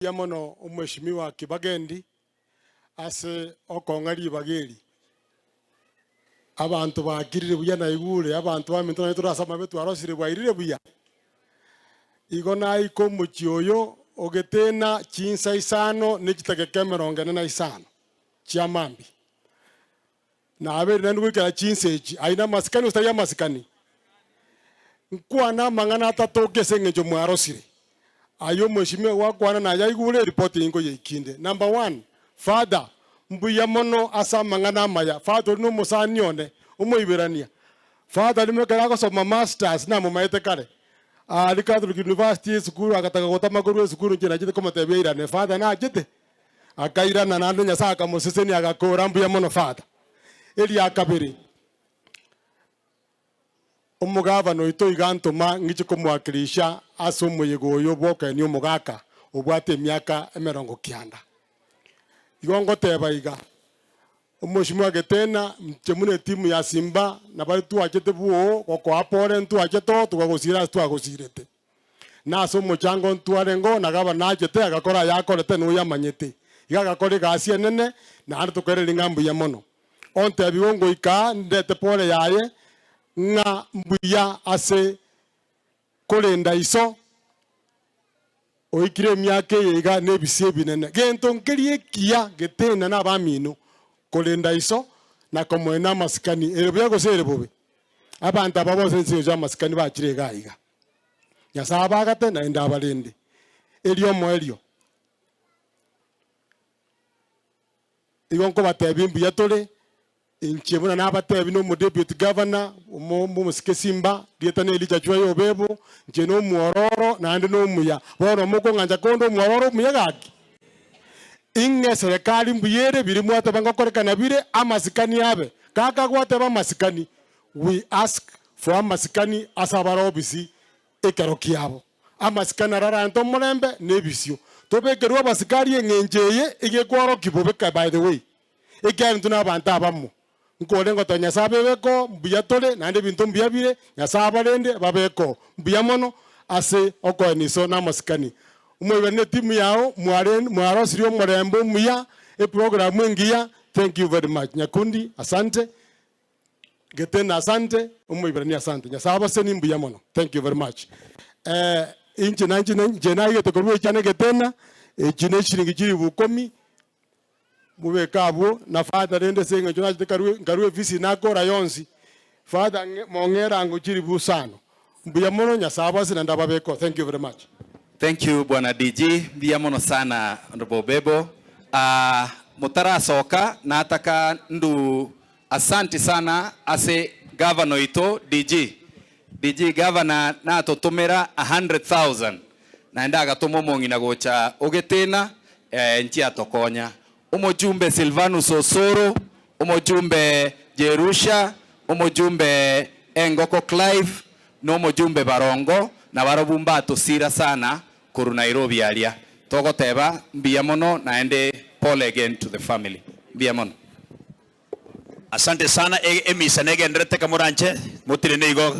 Mbuya mono Omweshimiwa Kibagendi ase okong'a ribaga eri. Abanto bakirire buya naigure, abanto baminto naintwe tore ase amabe twarosire bwairire buya. Igo naika omochie oyo ogetena chinsa isano ne chidakika emerongo ene na isano chia mambia. Nabeire naende goikera chinsa echi, ayio namasikani gose tari amasikani? Nkwane amang'ana atatoke ase eng'encho mwarosire. Ayio omweshimiwa gwakwana naye aigure eripoti eye nkoyeikinde. Number one, Father, mbuya mono ase amang'ana amaya. Father ori nomosani one, omoiberania. Father rimo ekero agosoma masters namomaete kare, aria Catholic University esukuru agataka gotama korwa esukuru inche nachete komotebia airane. Father nachete. Akairana naende Nyasae akamosesenia agakora mbuya mono Father. Eria kabere, omogavana oito iga antoma ng'iche komoakilisha ase omoyega oyo bw'okenia omogaka obwate emiaka emerongo kianda. Igo ngoteba iga, Omweshimiwa Getena, inche buna etimu ya Simba nabare twachete bwoo gokoa pore ntwachete oo tokagosira ase twagosirete. Na ase omochango ntwarengeo na gavana achete agakora ayakorete noyamanyete. Iga agakora egasi enene, naende tokoiraneria ng'a mbuya mono. Ontebigwe ngoika aa ndete pore yaye ng'a mbuya ase korenda iso oikire emiaka eye iga na ebisio ebinene. Gento nkeria ekiya getena na abamino korenda iso na komoena amasikani, ere buya gose ere bobe. Abanto aba bonsi nse engencho y'amasikani bachire iga iga. Nyasae abagate naende abarende. Erio omoerio, igo nkobatebia mbuya tore, inche buna nabatebia na omodeputy governor, omo omosike Simba, rieta na Elijah Chweya Obebo, inche na omwororo naende na omuya. Bono mokong'ancha konde omwororo omuya gaki? Ing'e eserekari mbuya ere, biria mwateba ngokorekana bire, amasikani abe. Kaka gwateba amasikani, We ask for amasikani ase abare obisi ekero kiabo. Amasikani ararante omorembe na ebisio. Tobekerwe abasikari eng'encho eye egekworokia bobe ka by the way. Ekiagera intwe na abanto abamo. Nkore ngoteba Nyasae abebeke oo, mbuya tore naende ebinto mbuya bire, Nyasae abarende babeke oo. Mbuya mono ase okoenia iso na amasikani. Omoibani na etimu yao mware mwarosirie omorembe omuya, eprogram engiya, thank you very much. Nyakundi asante. Getena asante, Omoiberania asante. Nyasae abaseni mbuya mono. Thank you very much. Eh, inche nanche inche naigete korwa echane Getena, echi ne chiringi chilifu ikomi, mobeke abwo, na father rende ase eng'encho nachete nkarwa nkarwa efisi nakora yonsi, father ng'e mong'e erango chilifu isano. Mbuya mono, Nyasae abaseni naende ababeke oo. Thank you very much. Thank you bwana DG, mbuya mono sana Honourable Obebo. Ah, motarasoka nataka ndu Asanti sana ase gavana oito DG. DG gavana natotomera 100,000 naende agatoma omong'ina gocha ogetena eh, nchiatokonya. Omojumbe Silvanus Osoro, omojumbe Jerusha, omojumbe Engoko Clive na omojumbe Barongo nabarobwo mbatosira sana korwa Nairobi aria. Togoteba mbuya mono naende pole again to the family. Mbuya mono. Asante sana, emisa negendererete kamoranche, motenene igo.